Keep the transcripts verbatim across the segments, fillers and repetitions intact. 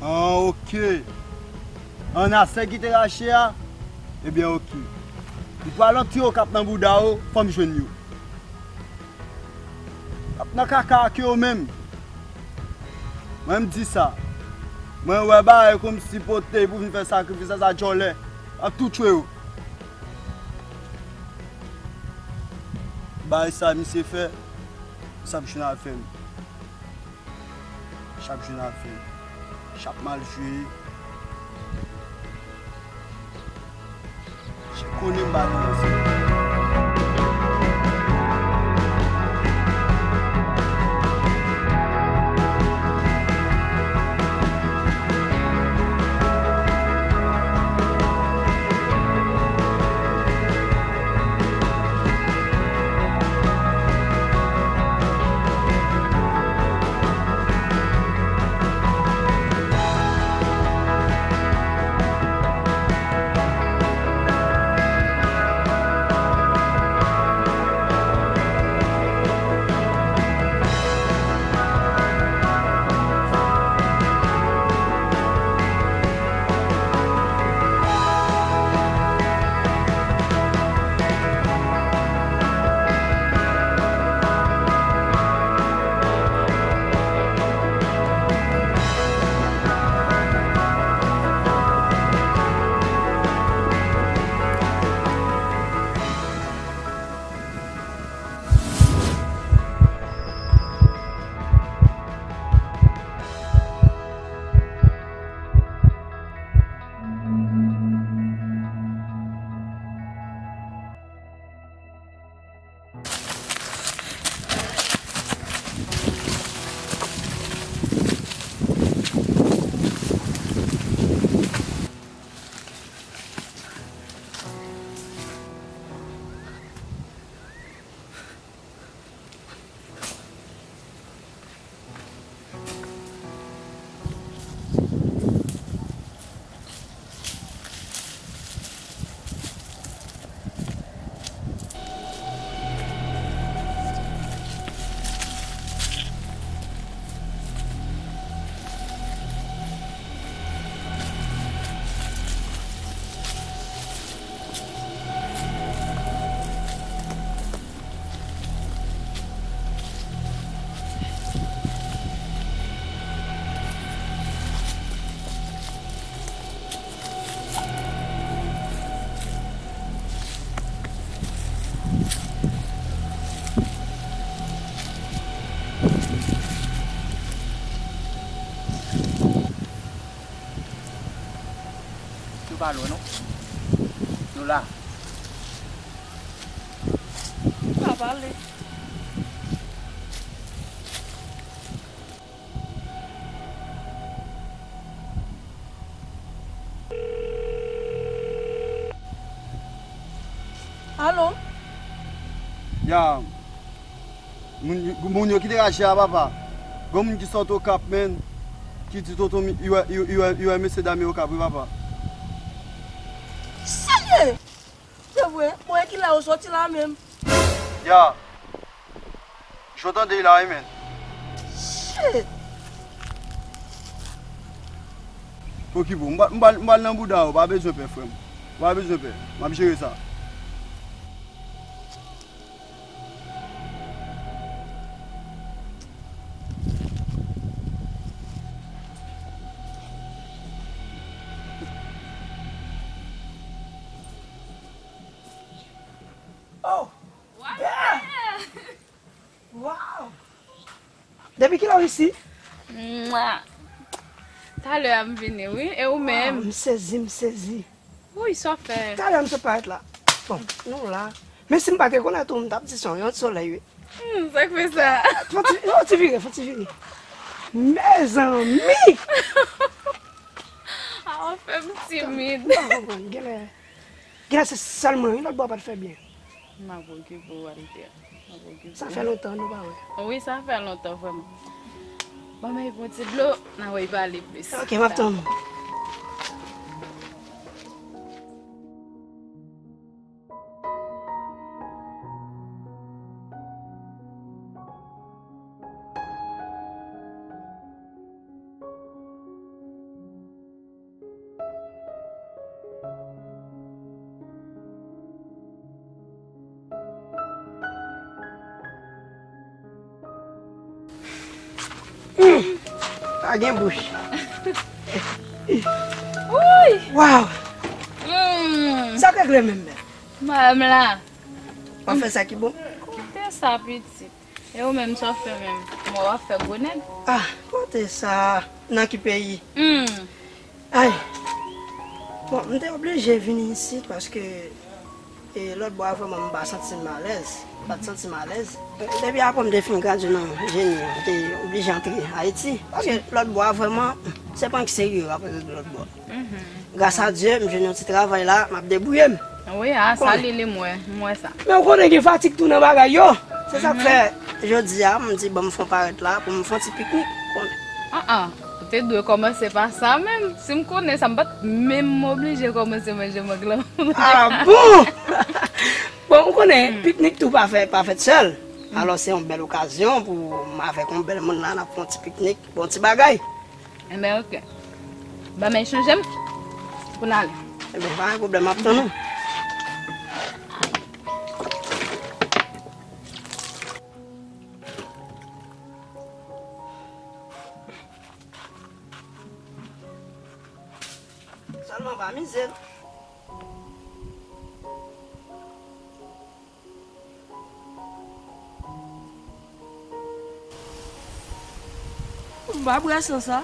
Ah, ok. An a sè ki te rache a? Ebyen, ok. Li pral lòt ti okap nan bouda w, fò m jwenn yo. Ap nan kaka ak yo menm. Mwen m di sa. Mwen wè bagay kòmsi pote pou vin fè sakrifis a sa djòlè. Ap tou tchwe yo. Bagay sa misye fè, sa ap jwenn avè m. Chak jou n ap fè, chak mal jwe. Chak konnen m ba li yon sou. Yo pa lwen non. Yo la. Pa pale. Alo? Ya, moun, moun yo ki te rache a, papa. Gon moun ki sot Okap, menn, ki di tonton mi, i wè, i, i wè, i wè mesye dam yo Okap, wi, papa. Serye? Se vre? Bon, e ki lè yo soti la menm? Ya. Jan w tande l la, wi, menn. Shit! Okipe w, m pral, m pral, m pral nan bouda w, pa bezwen pè, frè m. Pa bezwen pè, m ap jere sa. Oh! Damn! Wow! Depi kilè w isi? Mwa! Talè a m vini, wi. E ou menm? Wow, m sezi, m sezi. Wi, sa w fè? Talè a m sot parèt la. Bon, nou la. Men si m pa te konnen tou, m t ap di se yon solèy, wi. Hmm, sa k fè sa? Fò ti, fò ti vire, fò ti vire. Mezanmi! A, w fè m timid. M pa konprann. Genlè, genlè se sèl mwen, wi, lòt bò a pa t fè byen. M ap okipe w, Walter. M ap okipe w. Sa fè lontan nou pa wè. Wi, sa fè lontan, vrèman. Ban m yon ti dlo, n a repale plis. Ok, m ap tann ou. Hmm. Pa gen bouch. Woy! Waw! Hmm. Sa k regle menm, bèl? Mwen la. W ap fè sa ki bon? Kote sa, pitit? E ou menm, sa w fè menm? Mwen w ap fè gwo nèg. Ah, kote sa? Nan ki peyi? Hmm. Ay. Bon, m te oblije vini isit paske, e, lòt bò a vrèman m pa santi m alèz. M pa t santi m alèz. E, depi apre m te fin gradye nan jeni an, m te oblije antre Ayiti. Paske lòt bò a vrèman, se prank serye yo ap regle lòt bò. Gras a Dye, m jwenn yon ti travay la, m ap debouye m. Wi, a, sa li, li, m wè, m wè sa. Men w konnen gen fatig tou nan bagay yo. Se sa k fè, jodi a, m di, ban m fè yon parèt la, pou m fè yon ti piknik, konnen. Ah, ah, ou te dwe kòmanse pa sa menm. Si m konnen sa, m pa t menm oblije kòmanse manje mang lan. Ah bon? Bon, ou konnen, piknik tou pa fè, pa fèt sèl. Alò, se yon bèl okazyon pou m avèk yon bèl moun la, n ap fè yon ti piknik, bon ti bagay. Enben, oke. Ban m echanje m pou n ale. Enben, pa gen pwoblèm, m ap tann ou. Sèlman pa mize l. M pa bwè san sa.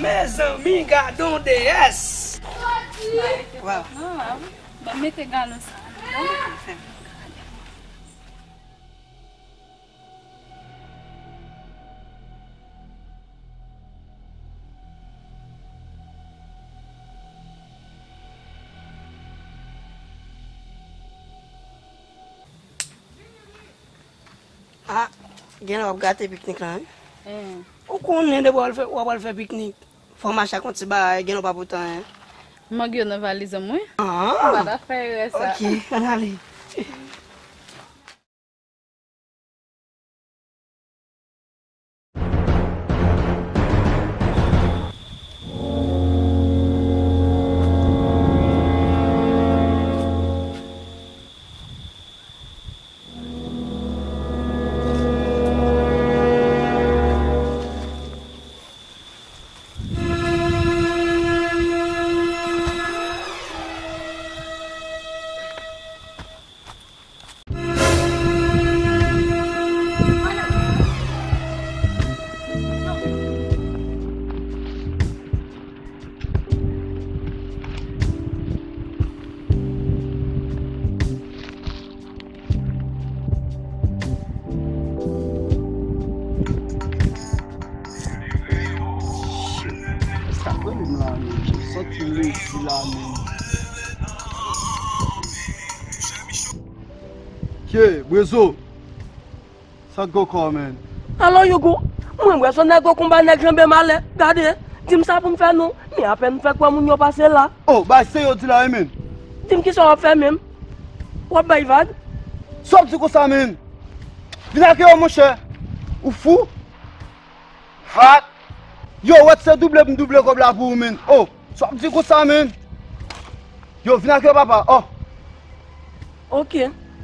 Mezanmi, gade yon deyès! Waw. Ah, wi. Ban m mete galon sa anndan. Ah, genlè w ap gate piknik la, wi. Ou konnen depi w al fè, w ap al fè piknik, fò w mache ak yon ti bagay, genlè w pa pote anyen. Mang yo nan valiz an mwen. Ah. M pa ta fè erè sa. Ok, ann ale. Sa k rele m la menm? M santi m redi la menm. Ke, Brezo, sa k gen ankò, man? Alò, Yougo, mwen wè se yon nèg o konba nèg janbe malè. Gade, di m sa pou m fè non. Men apèn m fèk wè moun yo pase la. Oh, bay se yo di la wi, man. Di m kisa w ap fè menm? W ap bay vag? Sa w ap di konsa menm? Vin ak yo, monchè. Ou fou? Vag? Yo, wè se double m double kòb la pou ou menm. Oh, sa w ap di konsa menm? Yo, vin ak yo, papa. Oh. Ok,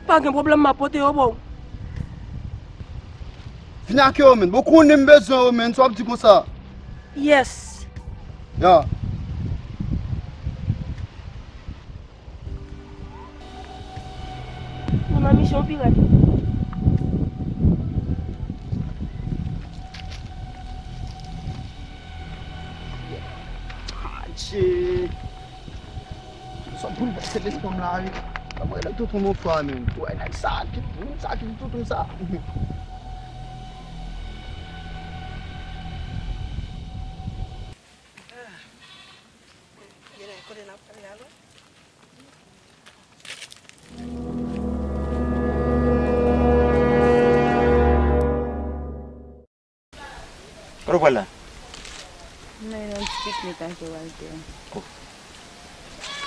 pa gen pwoblèm, m ap pote yo ba w. Vin ak yo, menn. Bon, konnen m bezwen yo, menn. Sa w ap di konsa? Yes. Ya. Nou nan misyon pirèt. Adje. Sa boulvèse lespri m la, wi. Sa mwen rele tonton Monfwa, menm. Ou wè nèg sa ki, moun sa ki tonton sa. Genlè kote n ap pale a la? Kote w pral la? M nan yon ti piknik ak Walter. Oh.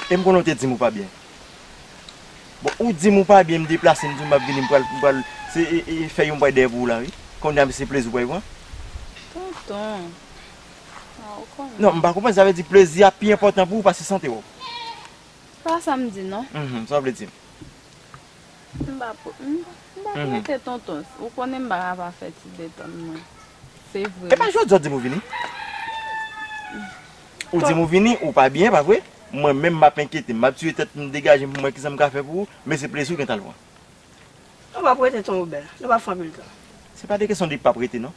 E m konnen w te di m ou pa byen. Bon, ou di m ou pa byen, m deplase, m di w m ap vini, m pral, m pral, se, e, e, fè yon bagay dèyè pou ou la, wi. Kounye a, se plezi w pral pran. Tonton. Ah, ou konnen. Non, m pa konprann, sa vle di plezi a pi enpòtan pou ou pase sante w. Pa sa m di, non. Mhm, sa w vle di m? M pa pou, m, m pa pou rete tonton. Ou konnen m pa ka pa fè ti detann mwen. Se vre. E pa jodi a w di m ou vini? Ou di m ou vini, ou pa byen, pa vre? Mwen menm m ap enkyete, m ap tiye tèt m, degaje m pou m wè kisa m ka fè pou ou, men se plezi w gen t al pran. Nou p ap rete, Ton Wobè. Nou p ap fè anpil tan. Se pa de kesyon de p ap rete, non.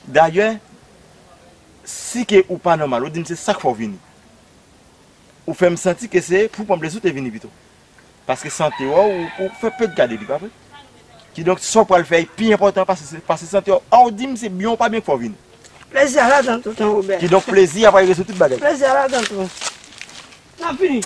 Dayè, si ke ou pa nòmal, ou di m se sa k fè w vini. Ou fè m santi ke se pou pran plezi w te vini pito. Paske sante w, ou, ou fè pèt gade li, pa vre? Kidonk, sa w pral fè pi enpòtan pase, pase sante w. A w di m se byen ou pa byen k fè w vini. Plezi a ladan tou, Ton Wobè. Kidonk, plezi a pral rezoud tout bagay. Plezi a ladan tou. N ap vini.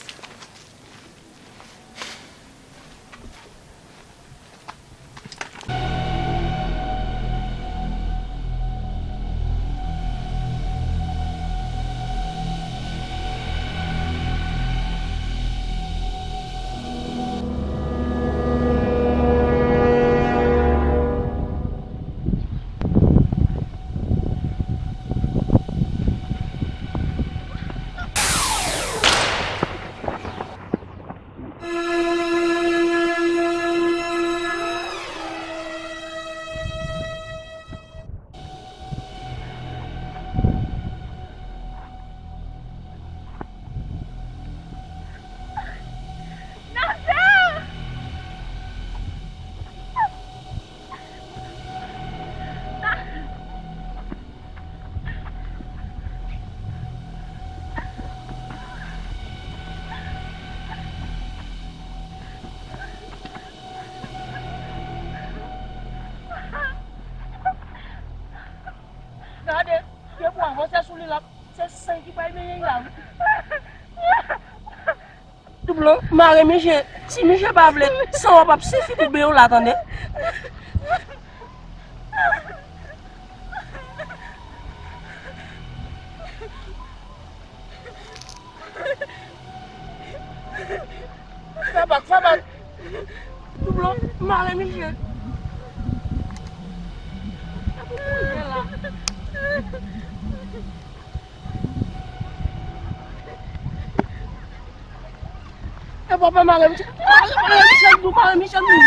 Gade, depi w avanse sou li la, se san ki pral benyen la, wi. Doublon, mare misye. Si misye pa vle, san w ap ap sifi pou benyen w la, tande. Fè bak, fè bak. Doublon, mare misye. E papa mare misye. Mare, mare misye, nou mare misye, nou.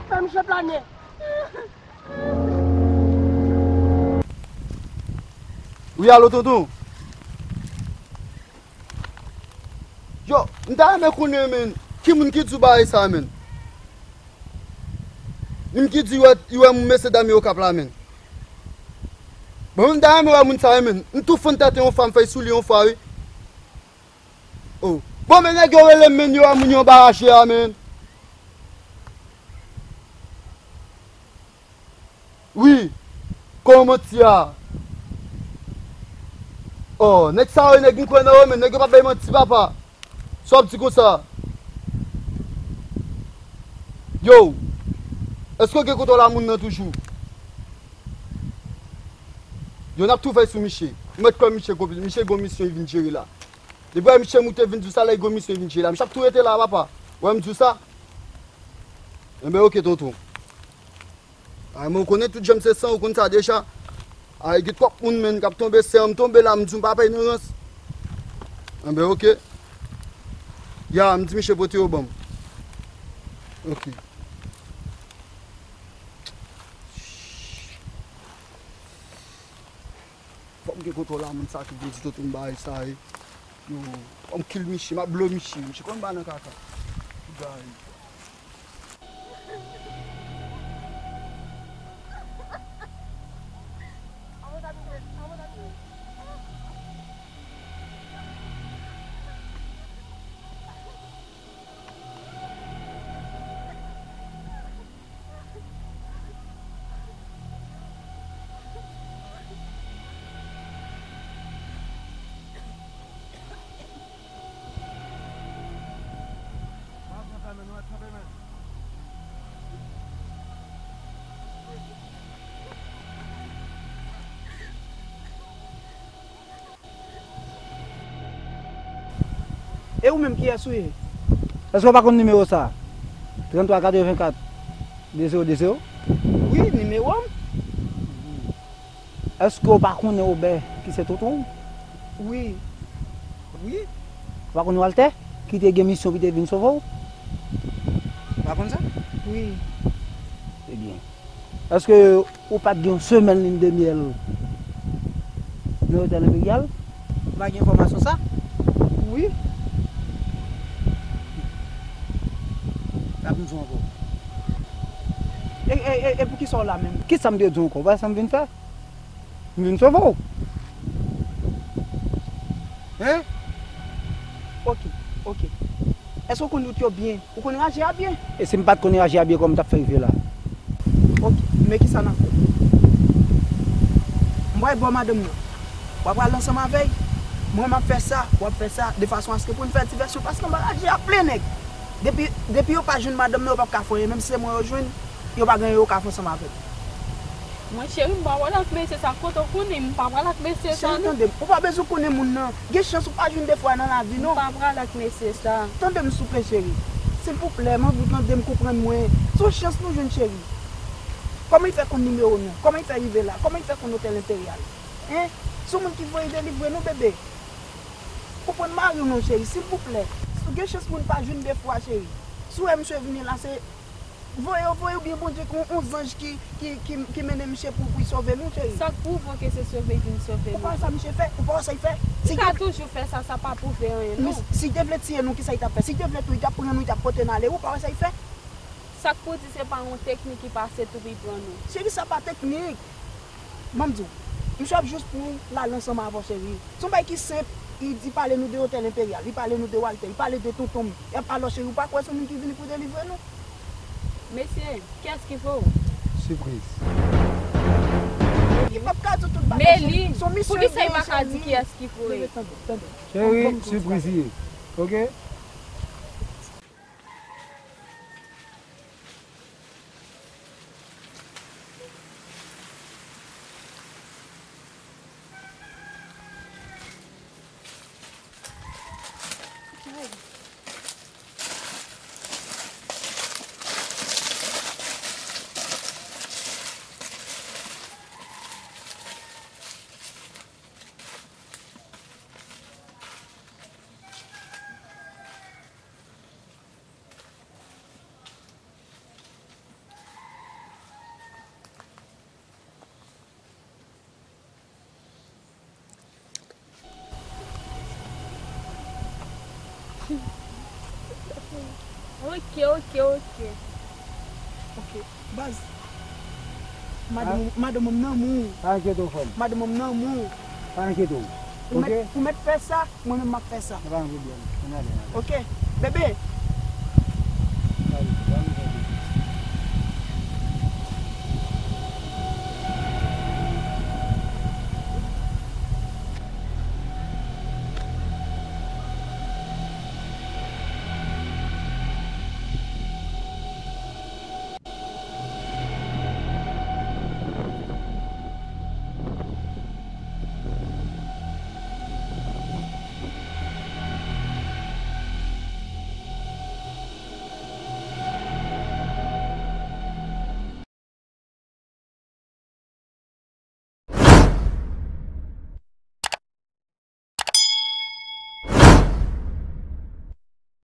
Fè misye plane. Wi, alo, tonton. Yo, m ta renmen konnen, menn, ki moun ki di w bagay sa, menn? Moun ki di, wè, wè, mesye dam yo k ap la, menn. Bon, m ta renmen wè moun sa, wi, menn. M tou fann tete yon fwa, m fè sou li yon fwa, wi. Oh. Bon, men nèg yo rele m, menn, yo wè moun yo anba raje a, menn. Wi, kòman ti a? Oh, nèg sa yo, nèg m kwè nan yo, men nèg yo pa bay manti, papa. Sa w ap di konsa? Yo, èske w gen kontwòl a moun nan toujou? Yo, n ap tou vèy sou miche. Ou mèt kwè miche gon, miche gon misyon li vin jere la. Depi w wè miche moute vin di w sa la, li gon misyon li vin jere la. Miche ap tou rete la, papa. Ou wè m di w sa? Enben, oke, tonton. Ay, mwen, ou konnen tout jan m se san, ou konn sa deja. Ay, gen twòp moun, menn, k ap tonbe, sè m tonbe la, m di w m pa pèy nan rans. Enben, oke. Ya, m di miche pote yo ban m. Oke. Fò m gen kontwòl a moun sa ki vin di tonton m bagay sa, e. Yo, fò m kill miche, m ap blow miche, miche konn ba nan kaka. Bagay. E ou menm, kiyès ou ye? Èske w pa konn nimewo sa a? Trannntwa katrevenkat de zewo de zewo? Wi, nimewo m. Èske w pa konnen Obè ki se tonton w? Wi. Wi. Ou pa konn Waltè ki te gen misyon pou te vin sove w? Ou pa konn sa? Wi. Ebyen, èske ou pa t gen yon semèn lin de myèl nan otèl Enperyal? Ou pa gen enfòmasyon sa? Wi. Sa m di w ankò. E, e, e, e poukisa w la menm? Kisa m te di w ankò? Ou pa wè sa m vin fè? M vin sove w. Hein? Ok, ok. Èske w konn wout yo byen? Ou konn raje a byen? E si m pa t konn raje a byen, kòman m t ap fè rive la? Ok, men kisa n ap fè? M pral bò madanm nan. W ap pral ansanm avè l. Mwen, m ap fè sa, w ap fè sa, de fason aske pou n fè divèsyon, paske anba raje a plen nèg. Depi, depi yo pa jwenn madanm nan, yo p ap ka fè anyen, menm si se mwen yo jwenn, yo pa gen anyen yo ka fè ansanm avè m. Mwen, cheri, m pa pral ak mesye sa, kote w konnen m pa pral ak mesye sa, cheri, non. Tande m, ou pa bezwen konnen moun nan. Gen chans ou pa jwenn de fwa nan lavi, non. M pa pral ak mesye sa. Tande m souple, cheri. Silvouplè, m anvi w tande m, konprann mwen. Se yon chans nou jwenn, cheri. Kòman li fè konn nimewo nou? Kòman li fè rive la? Kòman li fè konn otèl Enperyal? Hein? Se yon moun ki voye delivre nou, bebe. Konprann mari w non, cheri, silvouplè. Si w gen chans moun pa jwenn de fwa, cheri. Si w wè misye vini la, se voye yo voye oubyen Bondye ki yon, yon zanj ki, ki, ki, ki mennen misye pou, pou l sove nou, cheri. Sa k pwouve ke se sove vin sove nou? Ou pa wè sa misye fè? Ou pa wè sa l fè? Li ka toujou fè sa, sa pa pwouve anyen, non. Si, si l te vle tiye nou, kisa l t ap fè? Si l te vle tou, li t ap pran nou, li t ap pote n ale. Ou pa wè sa l fè? Sa k pou di se pa yon teknik li pase tou pou l pran nou? Cheri, sa pa teknik. Ban m di w, misye ap jis pou l al ansanm avè w, cheri. Se yon bagay ki senp, li di pale nou de otèl Enperyal, li pale nou de Waltè, li pale de tonton m. Epi alò, cheri, ou pa kwè se yon moun ki vini pou delivre nou? Mesye, kiyès ki voye w? Sipriz. Li p ap ka di w tout bagay, cheri. Se yon misyon li genyen, cheri. Men li, poukisa li pa ka di kiyès ki voye? Bebe, tande, tande. Cheri, sipriz li ye. Ok? Ok, ok, ok. Ok. Baz. Madanm, madanm m nan mou. Pa enkyete w, frè m. Madanm m nan mou. Pa enkyete w. Ok? Ou mèt, ou mèt fè sa, mwen menm m ap fè sa. Se pa yon pwoblèm. Ann ale, ann ale. Ok. Bebe,